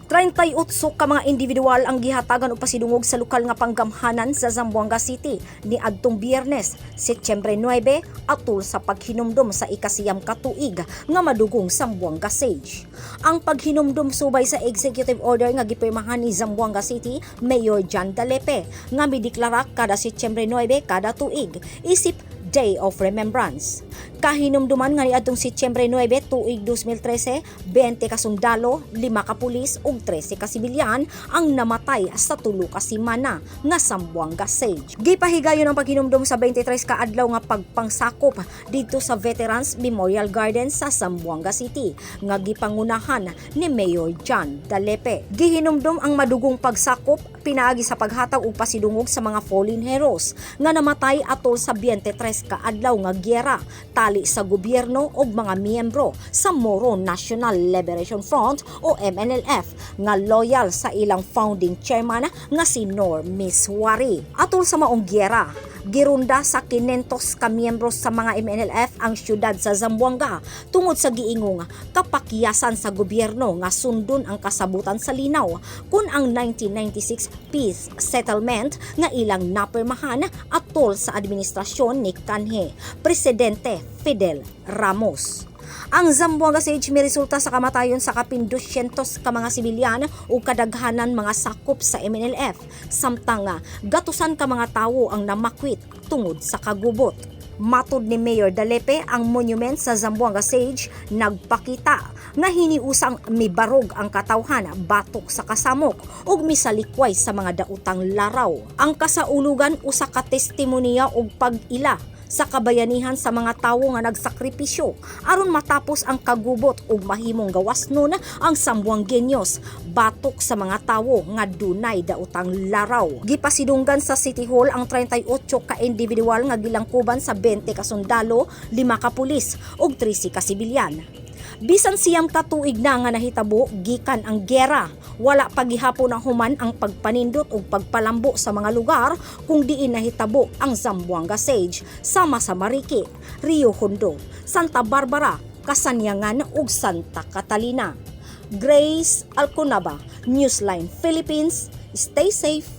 38 ka mga individual ang gihatagan og pasidungog sa lokal nga panggamhanan sa Zamboanga City ni adtong Biyernes, Setyembre 9, atol sa paghinumdom sa 9 ka tuig nga madugong Zamboanga Siege. Ang paghinumdom subay sa executive order nga gipirmahan ni Zamboanga City Mayor John Dalepe nga mideklara kada Setyembre 9 kada tuig isip Day of Remembrance. Kahinumduman nga niadtong Setyembre 9 tuig 2013, 20 ka sundalo, 5 ka pulis ug 13 ka sibilyan ang namatay sa 3 ka semana nga Zamboanga Siege. Gipahigayon ang paghinumdum sa 23 ka adlaw nga pagpangsakop didto sa Veterans Memorial Garden sa Zamboanga City nga gipangunahan ni Mayor John Dalepe. Gihinumdum ang madugong pagsakop pinaagi sa paghatag og pasidungog sa mga fallen heroes nga namatay atol sa 23 ka adlaw nga gyera tali sa gobyerno ug mga miyembro sa Moro National Liberation Front o MNLF nga loyal sa ilang founding chairman nga si Nur Misuari. Atol sa maong gyera, girunda sa 500 ka miyembro sa mga MNLF ang syudad sa Zamboanga tungod sa giingong kapakyasan sa gobyerno nga sundon ang kasabutan sa linaw kun ang 1996 peace settlement nga ilang napirmahan atol sa administrasyon ni kanhi Presidente Fidel Ramos. Ang Zamboanga Siege miresulta sa kamatayon sa kapin 200 ka mga sibilyan ug kadaghanan mga sakop sa MNLF, samtang gatusan ka mga tawo ang namakwit tungod sa kagubot. Matod ni Mayor Dalepe, ang monument sa Zamboanga Siege nagpakita nga hiniusang mibarog ang katawhan batok sa kasamok ug misalikway sa mga daotang laraw. Ang kasaulugan usa ka testimonya og pag-ila sa kabayanihan sa mga tawo nga nagsakripisyo aron matapos ang kagubot ug mahimong gawasnon ang Zamboangueños batok sa mga tawo nga dunay daotang laraw. Gipasidunggan sa City Hall ang 38 ka individual nga gilangkuban sa 20 ka sundalo, 5 ka pulis ug 13 ka sibilyan. Bisan 9 ka tuig na nga nahitabo gikan ang giyera, wala pa gihapon nahuman ang pagpanindot ug pagpalambo sa mga lugar kung diin nahitabo ang Zamboanga Siege sama sa Mariki, Rio Hondo, Santa Barbara, Kasanyangan ug Santa Catalina. Grace Alconaba, Newsline Philippines. Stay safe.